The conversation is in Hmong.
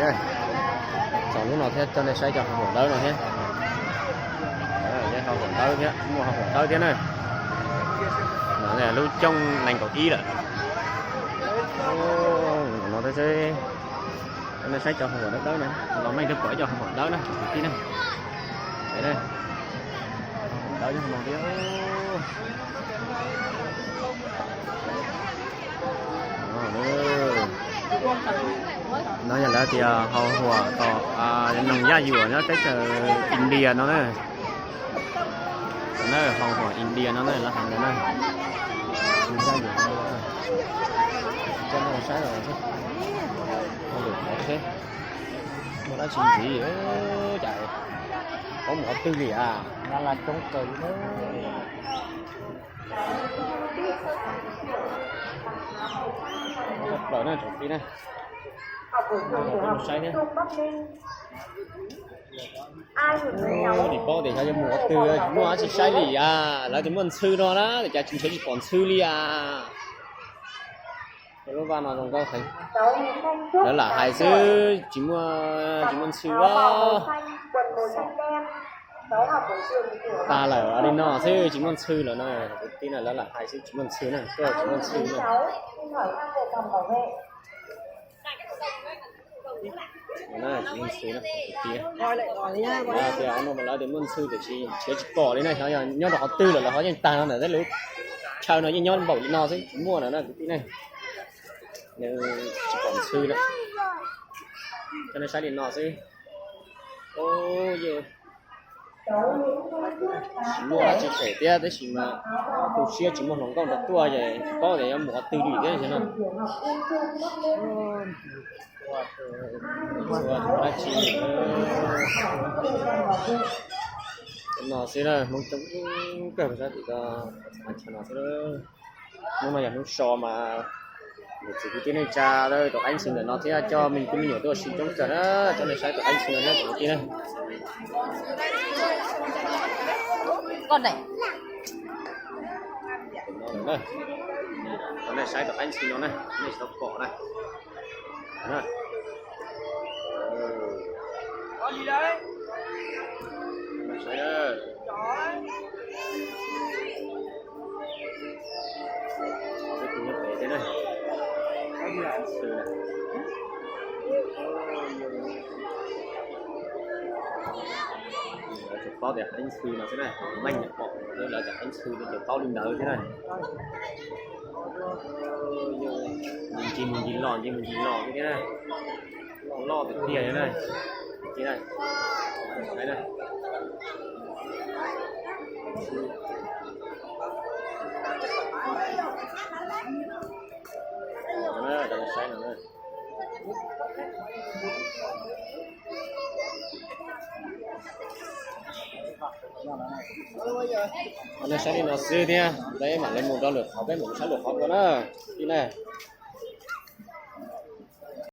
Txog lub no thiab, coj nej saib cov hau huam dawb no thiab. Hau huam dawb thiab, muaj hau huam dawb thiab na. No lub cooj nees nkaum ib lawm. No thiab, coj nej saib cov hau huam dawb dawb na, los meej twb pom ib co hau huam dawb na, kwv tij na. Dawb no thiab. No yog lawv tias hau huam tom noog yaj yuam nyob teb chaws India no na. Hau huam India no na, lawv hais ntawd na. Coj nej saib los, muaj dab tsi ntxiv, cas paub mus qhov twg li as, na las coob kawg li. Plaws na tsoom kwv tij na, saib thiab. Tsis paub tias xyov yuav mus qhov twg, tsis muaj dab tsi saib li as. Lawv tias muaj ntxhw no na, cas tsis nrhiav tsis pom ntxhw li as. Lub vaj no zoo nkauj heev. Lawv lam hais xwb, tsis muaj, tsis muaj ntxhw os. Tag lawm li no xwb, tsis muaj ntxhw lawm no. Kwv tij na, lawv lam hais xwb, tsis muaj ntxhw na, tsis muaj ntxhw na. Tsis muaj ntxhw na, kwv tij. Tias no mas lawv tias muaj ntxhw tiam sis nrhiav tsis pom li na, xyov yog nyob rau qhov twg lawm, lawv ho yeej tag no ntawm tej lub chaw no yeej nyob npaum li no xwb, tsis muaj lawm na kwv tij na. Nws tsis pom ntxhw na. Coj nej saib li no xwb. Tsis muaj dab tsi them thiab, tab sis mas tu siab tsis muaj hluas nkauj nrog tuaj ces tsis paub tias yuav mus qhov twg li thiab no. Tsis muaj dab tsi no xwb na, Hmoob coob kawg, peb sab tim ko, txhua chaw no xwb. Hnub no yog hnub so mas niam txiv kwv tij neej tsa tuaj rau qaib ntxhw ntawm no thiab, coj me tub me nyuam tuaj ua si coob kawg na, coj nej saib rau qaib ntxhw no thiab kwv tij na. Coj nej saib rau qaib ntxhw no na, nej tsis tau pom na. Tsis paub tias qaib ntxhw no xwb na, meej pom lawv tias qaib ntxhw no ces paub li ntawd thiab na. Ncig mus ncig los, ncig mus ncig los thiab na. Loj loj tiag tiag li na. Saib no na. Nej saib li no xwb thiab, peb mam li mus rau lwm qhov, peb mus saib lwm qhov dua na. Kwv tij na.